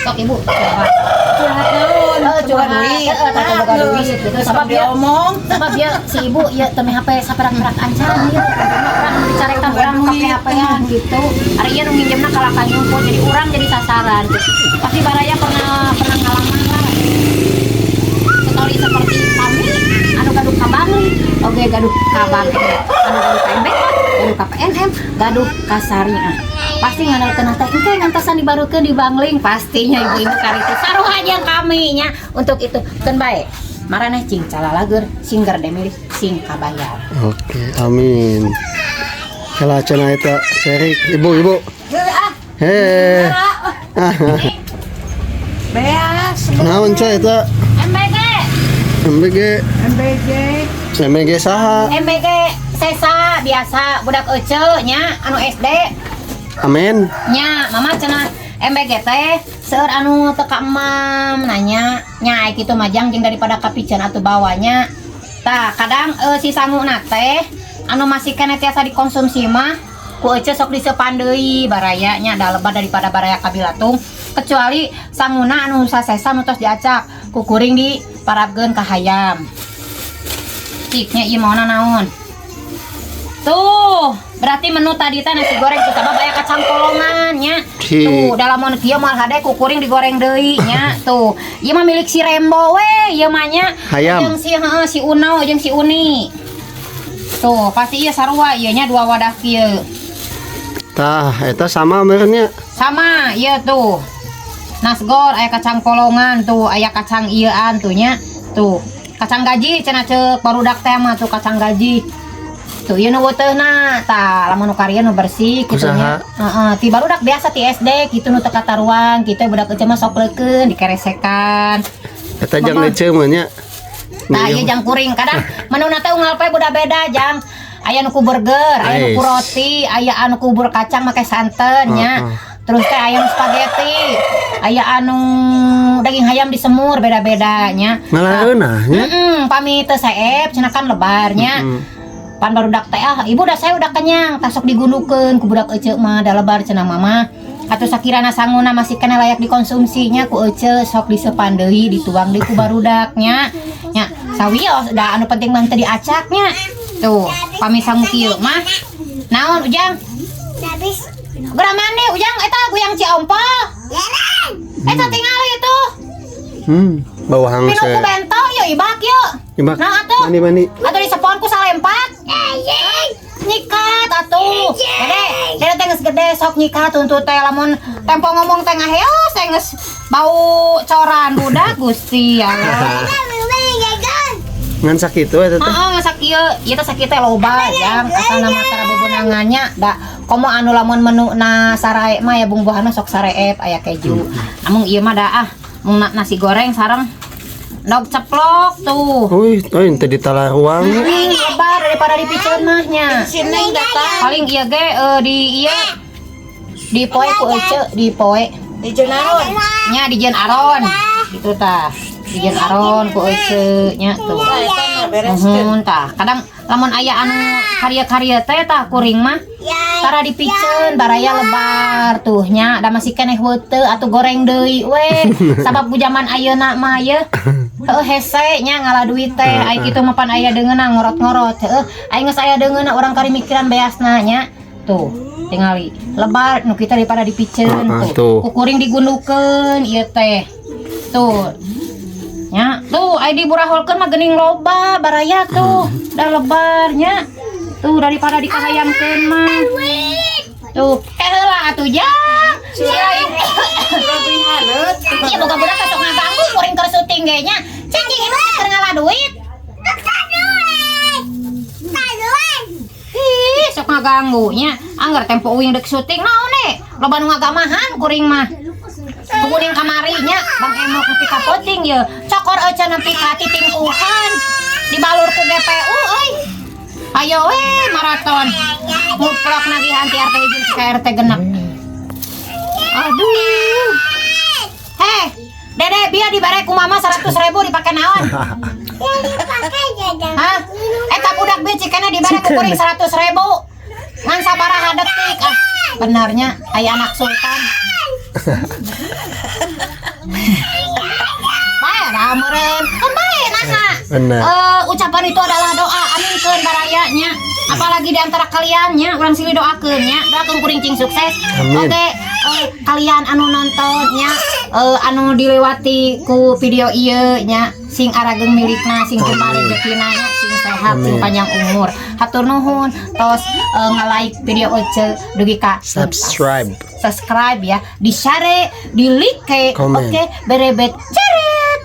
Sok, Ibu, curhat. Curhat naon? Heeh, Boga curhat. duit. Heeh, tah boga duit gitu. Sabab ya Diomong. Sabab ya si ibu ya teu HP saperak-perak ancan ya. Urang dicarekan, urang ka HP-an gitu. Ari ieu nu nginjemna kalah ka nyumput, jadi urang jadi sasaran. Pasti baraya pernah pernah ngalaman lah. Story seperti kami anu gaduh ka Bangli, oge gaduh ka Bangli, anu gaduh ka MBK, gaduh ka PNM, gaduh ka Syariah. Pasti ngandalkeun teh engke ngantosan dibarukeun di Bangling, pastinya ibu-ibu karitu sarua jeung kami nya. Untuk itu keun bae maraneh cing calalager, sing gerde milih, sing kabayar. Oke, amin. Kala cenah eta cerik ibu-ibu. Heh. Ah, Beas. naon cah eta? MBG. MBG. MBG. MBG saha? MBG sesa biasa budak ece nya anu SD. Amin. Nya mama cenah MBG teh seueur anu teu ka emam nanya nya ai kitu majang jeung daripada kapiceun atuh bawanya. Tah kadang si sanguna teh anu masih keneh tiasa dikonsumsi mah ku ece sok diseupan deui baraya nya, da lebar daripada baraya kabilatung, kecuali sanguna anu sasesa nu tos diacak ku kuring diparabkeun ka hayam. Ciknya ieu maona naon? Tuh, berarti menu tadi teh nasi goreng tuh sabab aya kacang kolongan nya. Cik. Tuh, dalam mun kieu moal hade ku kuring digoreng deui nya. Tuh, ieu mah milik si Rembo we, ieu mah nya. Hayam. Jeung si, heeh, si Uno jeung si Uni. Tuh, pasti ieu sarua ieu nya, dua wadah kieu. Tah, eta sama meureun nya. Sama, ieu tuh. Nasgor aya kacang kolongan tuh, aya kacang ieuan tuh nya. Tuh, kacang gaji cenah ceuk barudak teh mah tuh, kacang gaji. Tuh, ieu nu weuteuna tah, lamun nu karieu nu bersih kitu nya. Heeh, ti barudak biasa ti SD kitu nu teu kataruang kitu, budak ece mah sok leukeun dikeresekan. Eta jang Mama. ece mah nya. Nah, ieu jang kuring kadang menuna teh unggal poe budak beda jang. Aya nu ku burger, aya nu ku Ais. roti, aya anu ku bubur kacang make santen nya. Terus teh aya nu spaghetti, aya anu daging hayam disemur, beda-beda nya. Ngalaeunah nya. Heeh, pami teu seep cenah kan lebarnya. Pan barudak teh, "Ah, Ibu, udah, saya udah kenyang," tah sok digundukeun ku budak ece mah, da lebar cenah mama. Atau sakirana sanguna masih keneh layak dikonsumsinya ku ece sok diseupan deui, dituang deui ku barudaknya nya. Sawios da anu penting mah teu diacaknya. Tuh, pami sangu kieu mah naon, Ujang? Geura mandi, Ujang, eta goyang Ciompol. Eta tingali itu. Bawang Pinu ku se. bento yuk, ibak yuk. Ibak. Nah atuh. Mandi mandi. Atuh disepon ku salempat. Nyikat atuh. Gede, dede teh geus gede sok nyikat tuntut teh, lamun tempo ngomong teh ngaheos teh geus bau coran budak, Gusti ya Allah. Ngan sakitu eta teh. Heeh, ngasak ieu, ieu teh sakieu teh loba jang, asalna mah tara bebenangannya da komo anu lamun menu na sarae mah ya bumbuhana sok sareep aya keju. Namun ieu mah da ah mung nasi goreng sareng endog ceplok tuh. Wih, oh teu ditalaruang. Lebar daripada dipiceun mah nya. Si Neng datang. Paling ieu ge di ieu di poe ku ece di poe. Di Jenaron. Nya di Jen Aron. Gitu tah. Di Jen Aron ku ece nya tuh. Tah eta mah bereskeun. Muhun tah. Kadang lamun aya anu karya-karya teh tah kuring mah tara dipiceun baraya, lebar tuh nya, da masih keneh weuteu atuh goreng deui we, sabab ku zaman ayeuna mah ye heuh hese nya ngala duit teh. Ai kitu mah pan aya deungeunna ngorot-ngorot, heuh ai geus aya deungeunna urang kari mikiran beasna nya. Tuh tingali lebar nu kita daripada dipiceun. Heeh, tuh. Tuh. Ku kuring digundukeun ieu teh tuh nya tuh, ai diburaholkeun mah geuning loba baraya tuh, dah lebarnya tuh daripada dikahayamkeun mah tuh. Eh, heula atuh jang si lain. Iya, boga budak sok ngaganggu kuring keur syuting ge nya. Cicing ieu mah keur ngala duit. Ih, sok ngaganggu nya. Angger tempo uing dek syuting naon ne? Loba nu ngagamahan kuring mah. Kuring kamari nya, Bang Emok nepi ka peuting ye. Cokor ece nepi ka titingkuhan. Dibalur ku GPU euy. Ayo we maraton. Muplok nagihan ti RT 1 ka RT 6. Aduh. Heh, Dede, biar dibere ku mama 100 ribu dipake naon? Hah? Eta budak bieu cikana dibere ku kuring 100 ribu. Ngan sabaraha detik ah. Benarnya aya anak sultan. Bae dah meureun. Kan bae nah. Bener. Ucapan itu adalah doa, aminkeun baraya nya. Apalagi di antara kalian nya, urang silih doakeun nya. Doakeun kuring cing sukses. Amin. Oke, kalian anu nonton nya, anu dilewati ku video ieu nya, sing arageng milikna, sing jembar rezekina nya, sing sehat, sing Amin. Panjang umur. Hatur nuhun tos nge-like video Ece dugi ka Subscribe. Subscribe ya, di share, di like, Komen. oke, berebet ceret.